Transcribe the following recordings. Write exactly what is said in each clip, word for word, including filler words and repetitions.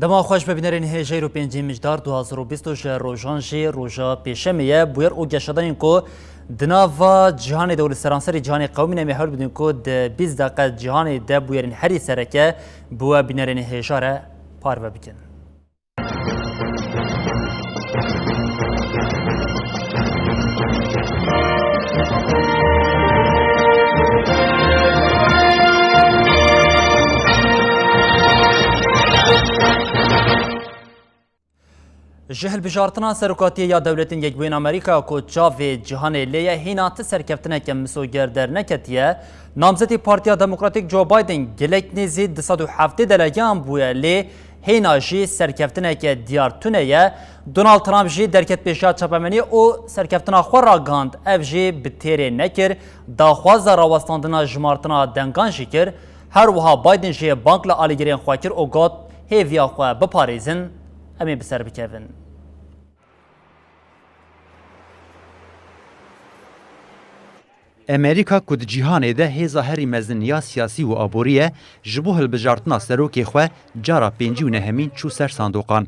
Dema xweş be bînerên hêjayî û pêncî Mijdar du hazar û bîst û ji rojan jî roja pêşemê ye. Bûyer û geşedanên ku di nava cîhanê de û li seranserê cîhanê qewimîne, em ê hewl bidin ku di bîst deqe cîhanê de bûyerên herî sereke bi we bînerên hêja re parve bikin. Ji hilbijartina serokatiyê ya Dewletên Yekbûyên Amerîka ku çavê cîhanê lê ye, hîna ti serkeftineke misoger derneketiye. Namzetê Partiya Demokratîk Joe Biden gelek nêzî du sed û heftê delegeyan bûye, lê hêna jî serkeftineke diyar tune ye. Donald Trump jî derket pêşiya çapemeniyê û serkeftina xwe ragihand. Ev jî bi têrê nekir, daxwaza rawestandina jimartina dengan jî kir. Her wiha Biden jî bang li alîgirên xwe kir û got, hêviya xwe biparêzin, em ê bi ser bikevin. Amerîka ku di cîhanê de hêza herî mezin ya siyasî û aborî ye, ji bo hilbijartina serokê xwe cara pêncî û nehemîn çû ser sandoqan.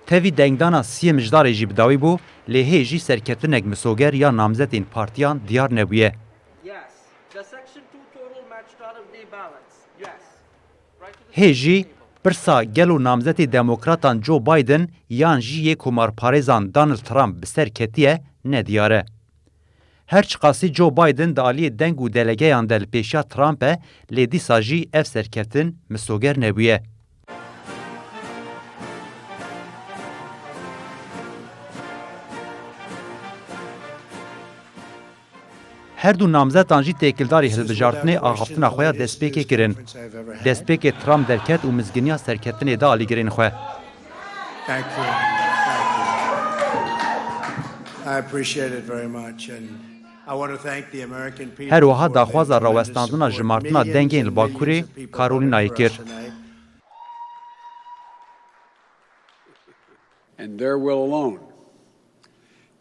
Tevî dengdana siyê Mijdarê jî bi dawî bû, lê hê jî serkeftinek misoger ya namzetên partiyan diyar nebûye. Yes. The section two total matched all of the ballots. Yes. Hê jî pirsa gelo namzetê demokratan Joe Biden yan jî yê komarparêzan Donald Trump bi ser ketiye nediyar e. Her çiqasî Joe Biden di aliyê deng û delegeyan de li pêşiya Trump e, lê dîsa jî ev serkeftin misoger nebûye. Her du namzetan jî têkildarî hilbijartinê axaftina xwe ya destpêkê kirin. Destpêkê Trump derket û mizginiya serkeftinê da alîgirên xwe. Thank you. Thank you. I appreciate it very much, and I want to thank the American people. Her wiha daxwaza rawestandina jimartina dengên li Bakurê Carolînayê kir. And their will alone.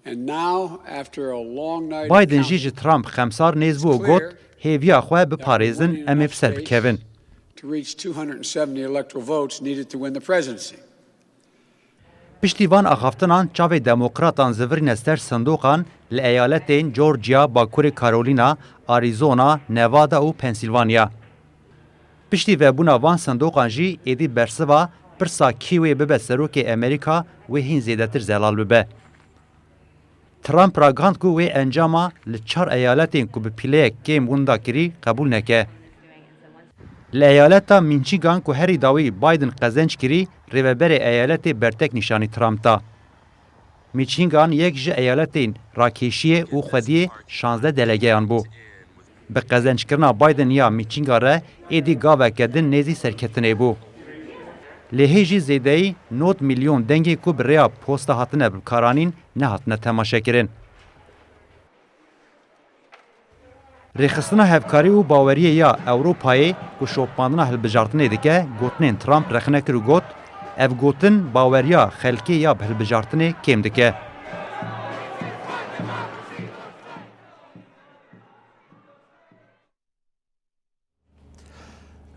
And now, after a long night of Biden jî ji Trump xemsar nêz bû û got, hêviya xwe biparêzin, em ê bi ser bikevin. To reach two hundred and seventy electoral votes needed to win the presidency. Piştî van axaftinan çavê demokratan zivirîne ser sindoqan li eyaletên Georgia, Bakurê Carolina, Arizona, Nevada û Pennsylvania. Piştî vebûna van sindoqan jî êdî bersiva pirsa kî wê bibe serokê Amerîka wê hîn zêdetir zelal bibe. Trump ragihand ku wê encama li çar eyaletên ku bi pîleyek kêm winda kirî qebûl neke. Li eyaleta Michigan ku herî dawî Biden qezenc kirî, rêveberê eyaletê bertek nîşanî Trump da. Michigan yek ji eyaletên rakêşiyê û xwediyê şazdeh delegeyan bû. Bi qezenckirina Biden ya Michigan re êdî gaveke din nêzî serketinê bû. Lê hê jî zêdeyî nod milyon dengê ku bi rêya posta hatine bikaranîn nehatine temaşekirin. Rêxistina Hevkarî û Baweriyê ya Ewropayê ku şopandina hilbijartinê dike, gotinên Trump rexne kir û got, ev gotin baweriya xelkê ya bi hilbijartinê kêm dike.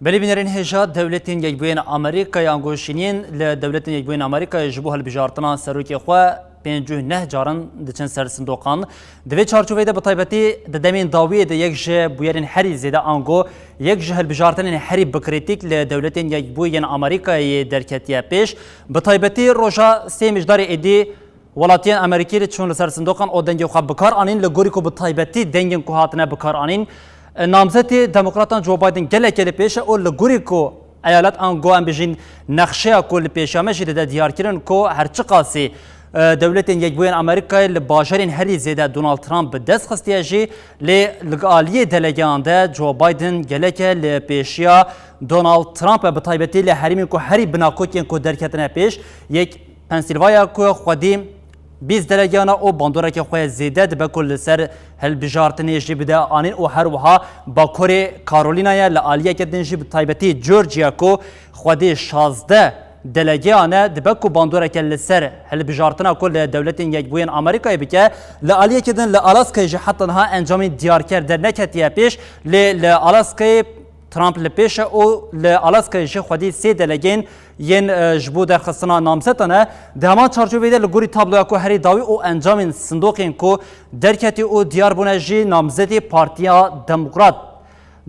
Belê bînerên hêja, Dewletên Yekbûyên Amerîkayê ango şîniyên li Dewletên Yekbûyên Amerîkayê ji bo hilbijartina serokê xwe pêncî û neh caran diçin ser sindoqan. Di vê çarçoveyê de bi taybetî di demên dawiyê de yek ji bûyerên herî zêde ango yek ji hilbijartinên herî bi krîtîk li Dewletên Yekbûyên Amerîkayê derketiye pêş. Bi taybetî roja sê Mijdarê êdî Welatiyên Amerîkî li çûn li ser sindoqan û dengê xwe bi kar anîn, li gorî ku bi taybetî dengên ku hatine bi kar anîn, e, namzetê demokratan Joe Biden gelekê li pêş e û li gorî ku eyalet ango em bijîn nexşeya ku li pêşiya me jî dide diyarkirin ku her çiqasî, e, e, Dewletên Yekbûyên Amerîkayê li bajarên herî zêde Donald Trump bi dest xistiye jî, lê li aliyê delegeyan de Joe Biden geleke li pêşiya Donald Trump e, bi taybetî li herêmên ku herî binakokên ku derketine pêş, yek Pennsylvania ku xwedî bîst delegeyan e û bandoreke xwe zêde dibe ku li ser hilbijartinê jî bide anîn û her wiha Bakurê Carolina ye, li aliyeke din jî bi taybetî Georgia ku xwedî şazdeh delegeyan e, dibe ku bandoreke li ser hilbijartina ku li Dewletên Yekbûyên Amerîkayê bike, li aliyeke din li Alaskayê jî heta niha encamên diyarker derneketiye pêş, lê li Alaskayê Trump li pêş e û li Alaskayê jî xwedî sê delegên yên, e, ji bo derxistina namzetan e. Di heman çarçoveyê de li gorî tabloya ku herî dawî û encamên sindoqên ku derketî û diyar bûne jî namzetê Partiya Demokrat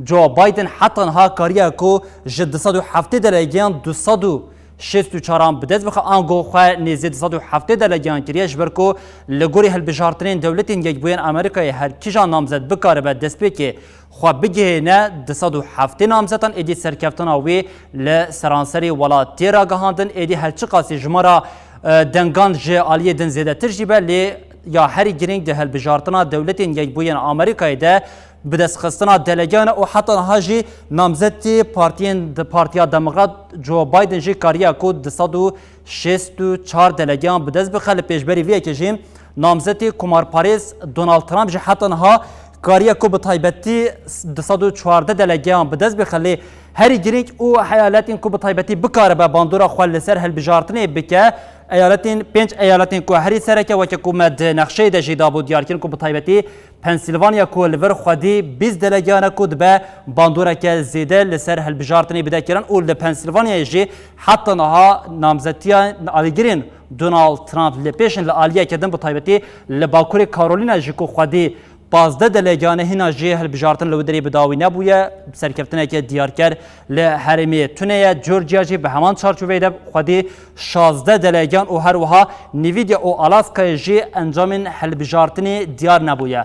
Joe Biden heta niha kariye ku ji du sed û heftê delegeyan du sed û şêst û çaran bi dest bixe, ango xwe nêzê du sed û heftê delegeyan kiriye, ji ber ku li gorî hilbijartinên Dewletên Yekbûyên Amerîkayê her kîjan namzet bikaribe destpêkê xwe bigihêne du sed û heftê namzetan, êdî serkeftina wê li seranserê welat tê ragihandin, êdî her çiqasî jimara, e, dengan ji aliyê din zêdetir jî be, lê ya herî girîng di hilbijartina Dewletên Yekbûyên Amerîkayê de bidestxistina delegeyan e û heta niha jî namzetê partiyên di Partiya Demokrat Joe Biden jî kariye ku du sed û şêst û çar delegeyan bi dest bixe. Li pêşberî vê yekê jî namzetê komarparêz Donald Trump jî heta niha kariye ku bi taybetî du sed û çardeh delegeyan bi dest bixe. Lê herî girîng û eyaletên ku bi taybetî bikaribe bandora xwe li ser hilbijartinê bike, eyaletên, pênc eyaletên ku herî sereke, weke ku me di nexşeyê de jî dabû diyarkirin ku bi taybetî Pennsylvania ku li vir xwedî bîst delegeyan e ku dibe bandoreke zêde li ser hilbijartinê bide kirin û li Pennsylvaniayê jî heta niha namzetiya alîgirên Donald Trump li pêş in, li aliyeke din bi taybetî li Bakurê Carolina jî ku xwedî pazdeh delegeyan e, hîna jî hilbijartin li wê derê bi dawî nebûye. Serkeftineke diyarker li herêmê tune ye. Georgia jî bi heman çarçoveyê de xwedî şazdeh delegeyan û her wiha Nvidia û Alaskayê jî encamên hilbijartinê diyar nebûye.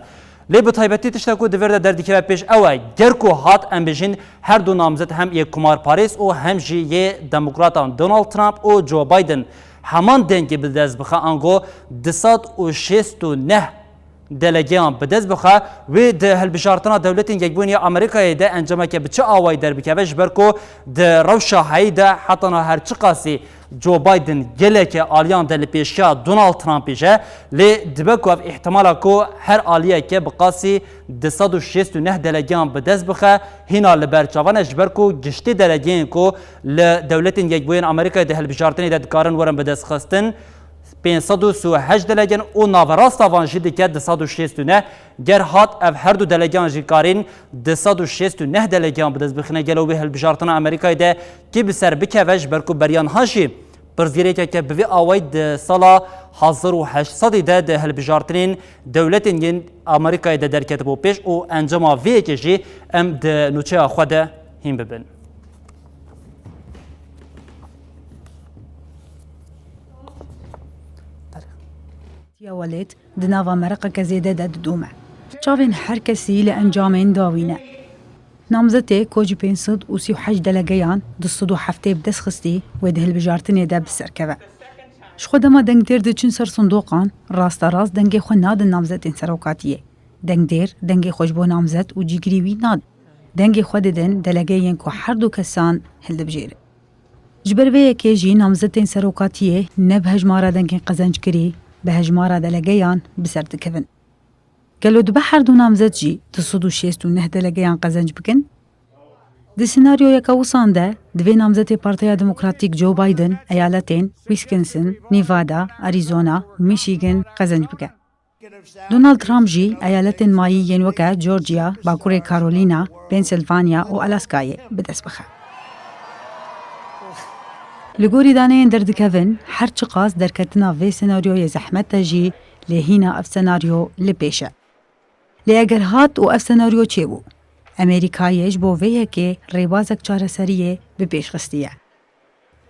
Lê bi taybetî tiştek ku di vir de derdikeve pêş ew e, ger ku hat, em bêjin, her du namzet, hem yê komarparêz û hem jî yê demokratan Donald Trump û Joe Biden heman dengê bi dest bixe, ango du sed û şêst û neh delegeyan bi dest bixe, wê di hilbijartina Dewletên Yekbûyî ya Amerîkayê de encameke bi çi awayî derbikeve, ji ber ku di rewşa heyî de heta niha her çiqasî Joe Biden geleke aliyan de li pêşiya Donald Trumpê je, lê dibe ku ev îhtimala ku her aliyeke bi qasî du sed û şêst û neh delegeyan bi dest bixe, hîna li ber çavan e, ji ber ku giştî delegeyên ku li Dewletên Yekbûyên Amerîkayê di hilbijartinê de dikarin werin bidestxistin, pênc sed û sî û heşt delegeyan û naverasta van jî dike du sed û şêst û neh. Ger hat ev her du delegeyan jî karîn du sed û şêst û neh delegeyan bi dest bixine, gelo wê hilbijartina Amerîkayê de kî bi ser bikeve, ji ber ku beriya niha jî pirsgirêkeke bi vî awayî di sala hezar û heşt sedî de di hilbijartinên dewletên yên Amerîkayê de derketibû pêş û encama vê yekê jî em di nûçeya xwe de hîn bibin. Tiya welêt di nava mereqeke zêde de didome. Çavên her kesî li encamên dawî ne. Namzetê ku ji pênc sed û sî û heşt delegeyan du sed û heftê bi dest xistî, wê di hilbijartinê de bi ser keve. Ji xwe dema dengdêr diçin ser sindoqan, rasterast dengê xwe nadin namzetên serokatiyê. Dengdêr dengê xwe ji bo namzet û cîgirî wî nadin. Dengê xwe didin delegeyên ku her du kesan hildibijêrin. Ji ber vê yekê jî namzetên serokatiyê ne bi hejmara dengên qezenckirî, bi hejmara delegeyan bi ser dikevin. Gelo dibe her du namzet jî du sed û şêst û neh delegeyan qezenc bikin? Di senaryoyeke wisan de, divê namzetê Partiya Demokratîk Joe Biden eyaletên Wisconsin, Nevada, Arizona û Michigan qezenc bike. Donald Trump jî eyaletên mayî yên weke Georgia, Bakurê Carolina, Pennsylvania û Alaskayê bi dest bixe. Li gorî daneyên derdikevin, her çiqas derketina vê senaryoyê zehmet e jî, lê hîna ev senaryo li pêş e. Lê eger hat û ev senaryo çêbû, Amerîkayê ji bo vê yekê rêbazek çareseriyê bi pêş xistiye.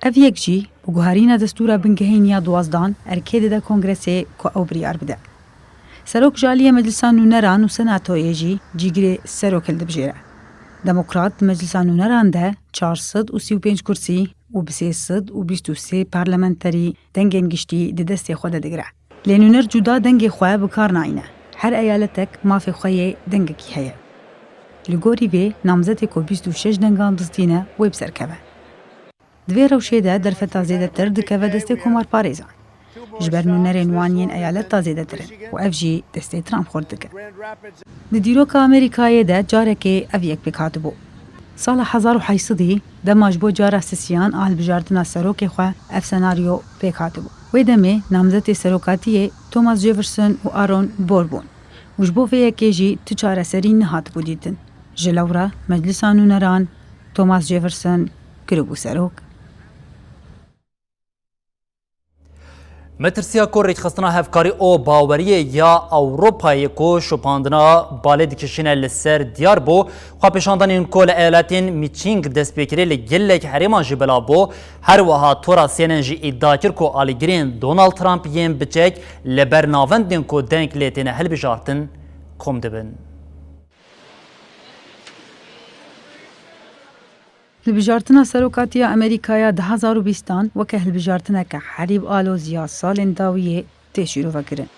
Ev yek jî bi guherîna destûra bingehîn ya duwazdan erkê dide Kongresê ku ew biryar bide. Serok ji aliyê Meclisa Nûneran û Senatoyê jî cîgirê serok hildibijêre. Demokrat di Meclisa Nûneran de çar sed û sî û pênc kursî û bi sê sed û bîst û sê parlamenterî dengên giştî di destê xwe de digire. Lê nûner cuda dengê xwe bi kar nayîne. Her eyaletek mafê xwe yê dengekî heye. Li gorî vê, namzetê ku bîst û şeş dengan bizdîne, wê bi ser keve. Di vê rewşê de derfeta zêdetir dikeve destê komarparêzan. Ji ber nûnerên wan yên eyaleta zêdetir in û ev jî destê Trump xurt dike. Di dîroka Amerîkayê de carekê ev yek pêk hatibû. Sala hezar û heşt sedî, dema ji bo cara sisiyan a hilbijartina serokê xwe ev senaryo pêk hatibû. Wê demê namzetê serokatiyê Thomas Jefferson û Aaron Burr bûn û ji bo vê yekê jî tu çareserî nehatibû dîtin. Ji lewra Meclisa Nûneran Thomas Jefferson kiribû serok. Metirsiya ku rêkxistina hevkarî û baweriyê ya Ewropayê ku şopandina balê dikişîne li ser diyar bû, xwepêşandanên ku li eyaletên Miçîng dest pê kirê li gelek herêman jî belav bû. Her wiha tora C N N jî îdia kir ku alîgirên Donald Trump yên biçek li ber navendên ku deng lê têne hilbijartin kom dibin. Hilbijartina Serokatiya Amerîkaya du hezar û bîstan weke hilbijartineke herî bi aloziya salên dawiyê tê şîrovekirin.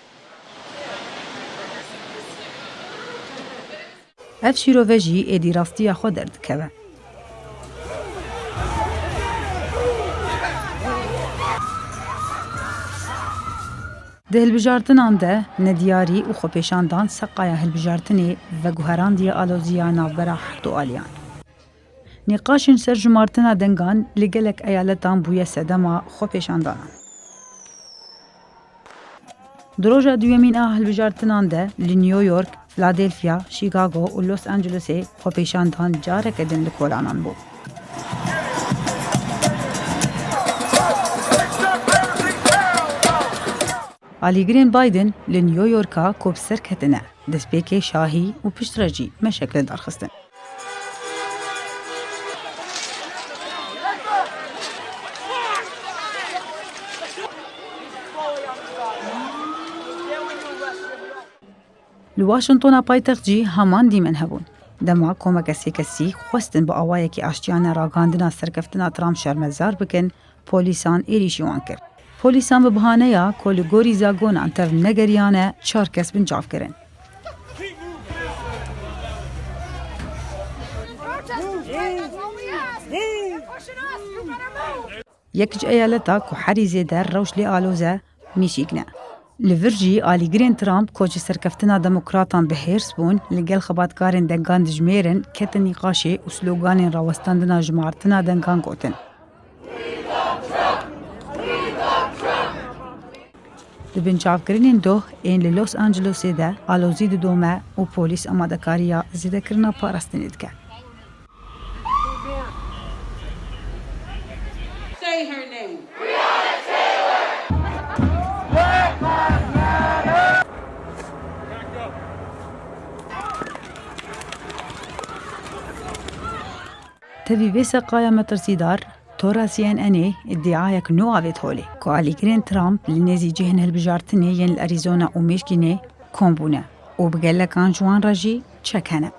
Ev şîrove jî êdî rastiya xwe derdikeve. Di hilbijartinan de nediyarî û xwepêşandan seqaya hilbijartinê veguherandiye aloziya navbera her du aliyan. Nîqaşên ser jimartina dengan li gelek eyaletan bûye sedema xwepêşandanan. Di roja duyemîn a hilbijartinan de li New York, Philadelphia, Chicago û Los Angelesê xwepêşandan careke din li kolanan bû. Alîgirên Biden li New Yorka ku bi ser ketine, destpêkê şahî û piştre jî meşek li dar xistin. Li Washingtona paytext jî heman dîmen hebûn. Dema komeke sêkesî xwestin bi awayekî aştiyane ragihandina serkeftina Trump şermezar bikin, polîsan êrîşî wan kir. Polîsan bi bihaneya ku li gorî zagonan tev negeriyane çar kes binçav kirin. Yek ji eyaleta ku herî zêde rewş lê aloz e, Michigan e. Li vir jî alîgirên Trump ku ji serkeftina demokratan bi hêrs bûn, li gel xebatkarên dengan dijmêrin, ketin nîqaşê û sloganên rawestandina jimartina dengan gotin. Di binçavkirinên doh ên li Los Angelesê de alozî didome û polîs amadekariya zêdekirina parastinê dike. Say her name. Tevî vê seqaya metirsîdar, tora C N N'ê îdiayek nû avêt holê, ku alîgirên Trump li nêzî cihên hilbijartinê yên li Arizona û Mêşkînê kom bûne û bi gelekan ji wan re jî çek hene.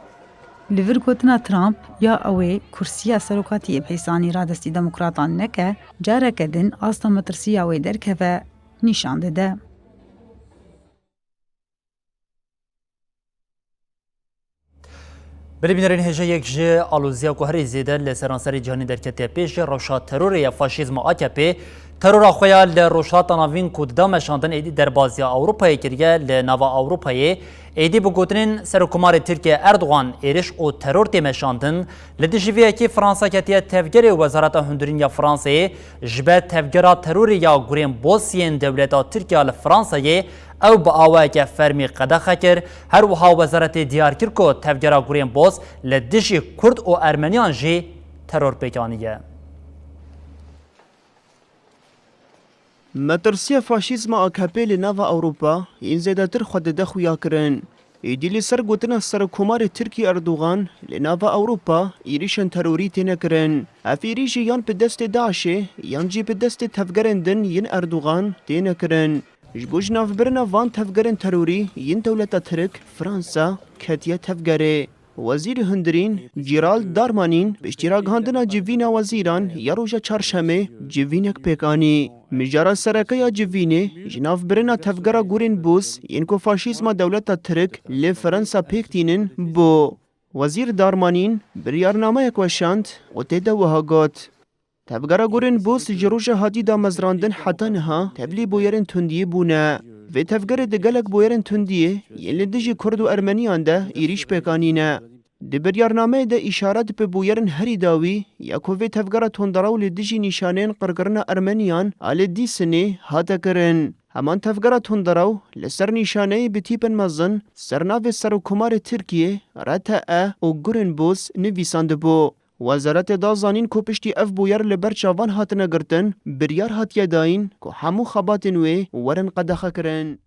Li vir gotina Trump ya ew ê kursiya serokatiyê bi hêsanî radestî demokratan neke, careke din asta metirsiya wê derkeve nîşan dide. Belê bînerên hêja, yek ji aloziya ku herî zêde li seranserê cîhanê derketiye pêş, rewşa terorê ya faşîzma A K P. Terora xwe ya li Rojhilata Navîn ku dida meşandin êdî derbaziya Ewropayê kiriye, li nava Ewropayê êdî bi gotinên Serokkomarê Tirkiye Erdogan êrîş û teror tê meşandin. Li dijî vê yekê Fransa ketiye tevgerê Wezareta Hundirîn ya Fransayê ji ber tevgera terorê ya gurên boz yên dewleta Tirkiye li Fransayê ew bi awayeke fermî qedexe kir. Her wiha wezaretê diyar kir ku tevgera gurên boz li dijî Kurd û Ermeniyan jî teror pêk aniye. Metirsiya faşîzma A K P li nava Ewropa yên zêdetir xwe dide xuyakirin. Êdî li ser gotina Serokkomarê Tirkî Erdogan, li nava Ewropa êrîşên terorî têne kirin. Ev êrîş jî yan bi destê DAIŞê yan jî bi destê tevgerên din yên Erdogan têne kirin. Ji bo jinavbirina van tevgerên terorî yên dewleta Tirk, Fransa ketiye tevgerê. Wezîrê Hundirîn Gerald Darmanin piştî ragihandina civîna wezîran ya roja çarşemê civînek pêk anî. Mijara sereke ya civînê ji nav birina tevgera gurên bûs yên ku faşîzma dewleta Tirk li Fransa pêk tînin bû. Wezîr Darmanin biryarnameyek weşand û tê de wiha got, Tevgera gurên bûs ji roja hatî damezrandin heta niha tevlî bûyerên tundiyê bûne. Vê tevgerê di gelek bûyerên tundiyê yên li dijî Kurd û Ermeniyan de êrîş pêk anîne. Di biryarnameyê de îşaret bi bûyerên herî dawî ya ku vê tevgera tundrew li dijî nîşaneyên qirkirina Ermeniyan a li Dîsinê hate kirin. Heman tevgera tundrew li ser nîşaneyê bi tîpên mezin ser navê Serokkomarê Tirkiyê, R T E û gurên bûs nivîsandibû. Wezaretê da zanîn ku piştî ev bûyer li ber çavan hatine girtin, biryar hatiye dayîn ku hemû xebatên wê werin qedexekirin.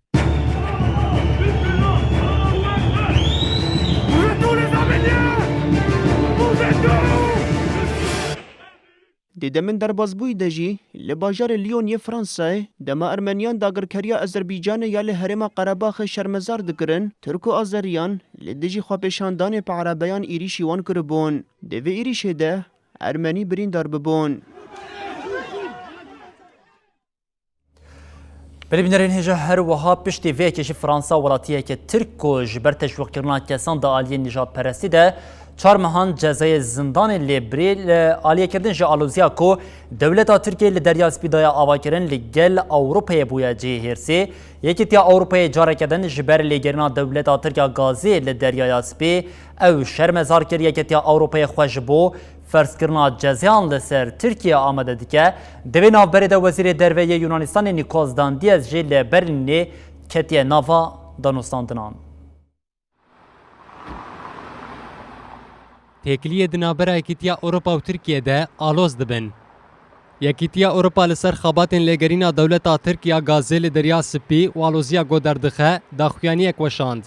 Di demên derbasbûyî de jî li bajarê Lyon yê Fransayê, dema Ermeniyan dagirkeriya Azerbaycanê ya li herêma Qerebaxê şermezar dikirin, Tirk û Azeriyan li dijî xwepêşandanê bi erebeyan êrîşî wan kiribûn. Di vê êrîşê de Ermenî birîndar bibûn. Belê bînerên hêja, her wiha piştî vê yekê jî Fransa, welatiyeke Tirk ku ji ber teşwîqkirina kesan di aliyê nijadperestî de çar mehan cezayê zindanê lê birî, li aliyê kirdin ji aloziya ku dewleta Tirkiyê li Derya Spî daye avakirin, li gel Ewropayê bûye cihê hêrsê. Yekîtiya Ewropayê careke din ji ber lêgerîna dewleta Tirk ya gazê li Deryaya Spî ew şermezar kir. Yekîtiya Ewropayê xwe ji bo ferzkirina cezayan li ser Tirkiye amade dike. Di vê navberê de Wezîrê Derve yê Yunanistanê Nikos Dandias jî li Berlînê ketiye nava danûstandinan. Têkiliyê di navbera Yekîtiya Ewropa û Tirkiye de aloz dibin. Yekîtiya Ewropa li ser xebatên lêgerîna dewleta Tirk ya gazê li Derya Spî û aloziya ku derdixe, daxuyaniyek weşand.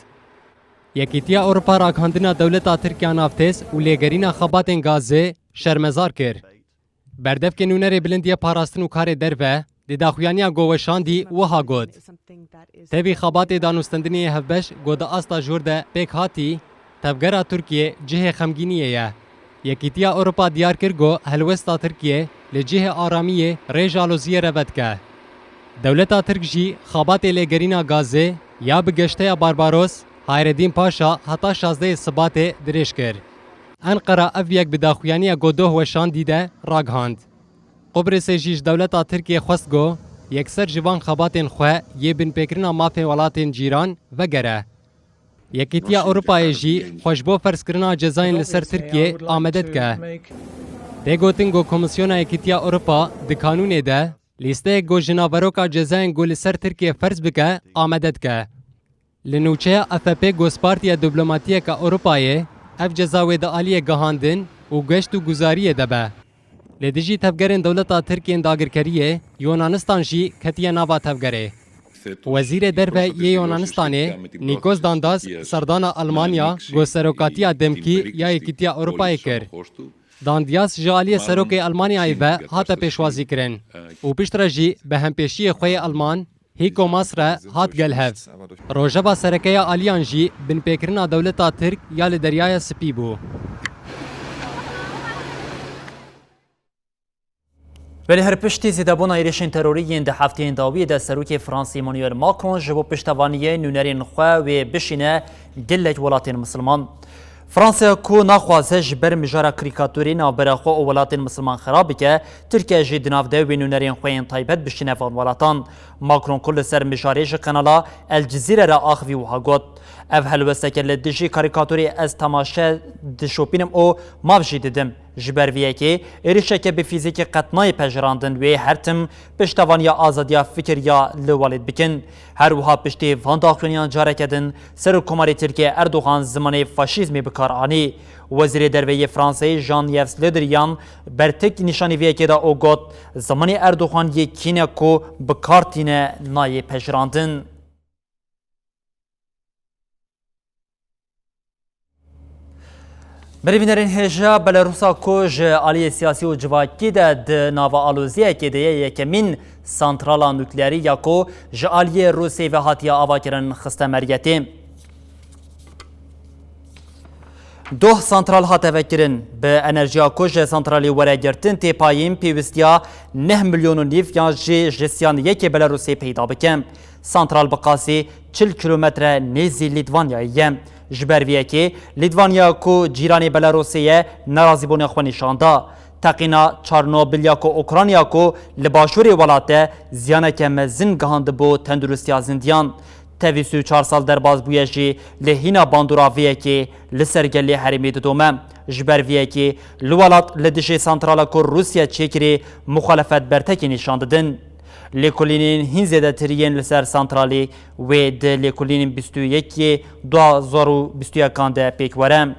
Yekîtiya Ewropa ragihandina dewleta Tirk ya navtês û lêgerîna xebatên gazê şermezar kir. Berdevkê nûnerê bilind yê parastin û karê derve di daxuyaniya ku weşandî wiha got, Tevî xebatê danûstendinê yê hevbeş ku di asta jor de pêk hatî, tevgera Tirkiyê cihê xemgîniyê ye. Yekîtiya Ewropa diyar kir ku helwesta Tirkiyê li cihê aramiyê rê ji aloziyê re vedike. Dewleta Tirk jî xebatê lêgerîna gazê ya bi geşteya Barbaros Hayredîn Paşa heta şazdehê Sibatê dirêj kir. Enqera ev yek bi daxuyaniya ku doh weşandî de ragihand. Qubrîsê jî ji dewleta Tirkiyê xwest ku yekser ji van xebatên xwe yê binpêkirina mafên welatên cîran vegere. Yekîtiya Ewropayê jî xwe ji bo ferzkirina cezayên li ser Tirkiyê amade dike. Tê gotin ku Komîsyona Yekîtiya Ewropa di kanûnê de lîsteyek ku ji naveroka cezayên ku li ser Tirkiyê ferz bike amade dike. Li nûçeya F P ku ji Partiya Dîplomatiyeke Ewropayê, ev ceza wê di aliyê gihandin û geşt û guzariyê de be. Li dijî tevgerên dewleta Tirk yên dagirkeriyê, Yunanistan jî ketiye nava tevgerê. Wezîrê Derve yê Yunanistanê, Nikos Dandas, serdana Almanya ku serokatiya demkî ya Yekîtiya Ewropayê kir. Dandias ji aliyê serokê Almanyayê ve hate pêşwazîkirin û piştre jî bi hempêşiyê xwe yê Alman, Heiko Maas re hat gel hev. Rojeva sereke ya aliyan jî binpêkirina dewleta Tirk ya li Deryaya Spî bû. Belê her piştî zêdebûna êrişên terorî yên di hefteyên dawiyê de serokê Fransê Emmanuel Macron ji bo piştevaniyê nûnerên xwe wê bişîne gelek welatên misilman. Fransa ku naxwaze ji ber mijara karîkaturê navbera xwe û welatên misilman xera bike, Tirkiye jî di nav de wê nûnerên xwe yên taybet bişîne van welatan. Macron ku li ser mijarê ji kanala El Cizîre re axivî wiha got, Ev helwesteke li dijî karîkaturê ez temaşe dişopînim û maf jî didim. Ji ber vê yekê êrişeke bi fîzîkî qet nayê pejirandin, wê her tim piştevaniya azadiya fikir ya li welêt bikin. Her wiha piştî van daxuyaniyan careke din Serokkomarê Tirkiyê Erdogan zimanê faşîzmê bi kar anî. Wezîrê Derve yê Fransayê Jean-Yves Le Drian bertik nîşanî vê yekê da û got, Zimanê Erdogan yê kî ne ku bi kar tîne nayê pejirandin. Belê bînerên hêja, Belarûsa ku ji aliyê siyasî û civakî de di nava aloziyekê de ye, yekemîn santrala nukleerî ya ku ji aliyê Rûsê ve hatiye avakirin xiste meriyetê. Doh santral hate vekirin. Bi enerjiya ku ji santralê were girtin tê payîn pêwistiya neh milyon û nîv yan jî ji siyan yekê Belarusê peyda bike. Santral bi qasî çil kîlometre nêzî Lîtvanyayê ye. Ji ber vê yekê Lîtvanya ku cîranê Belarusê ye, nerazîbûna xwe nîşan da. Teqîna Çarnobil ya ku Ukrayna ku li başûrê welat e, ziyaneke mezin gihandibû tenduristiya zindiyan. Tevî sî û çar sal derbas bûye jî lê hîna bandora vê yekê li ser gelê herêmê didome. Ji ber vê yekê li welat li dijî santrala ku Rûsya çêkirî muxalefet bertekî nîşan didin. Lêkolînên hîn zêdetir yên li ser santralê wê di lêkolînên bîst û yekê du hazar û bîst û yekan de pêk were.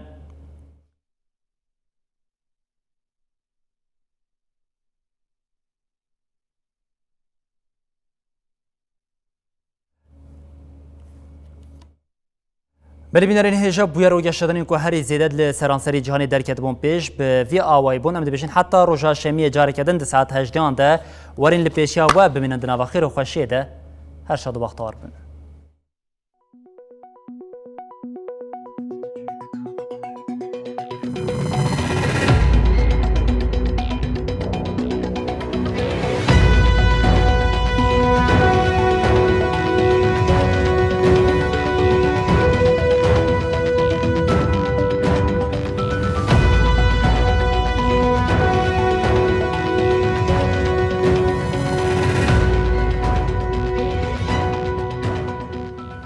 Belê bînerên hêja, bûyer û geşedanên ku herî zêde li seranserî cîhanê derketibûn pêş, bi vî awayî bûn. Em dibêjin heta roja şemiyê careke din di saet hejdehan de werin li pêşiya we bimînin di nava xêr û xweşiyê de. Her şad û bextewar bin.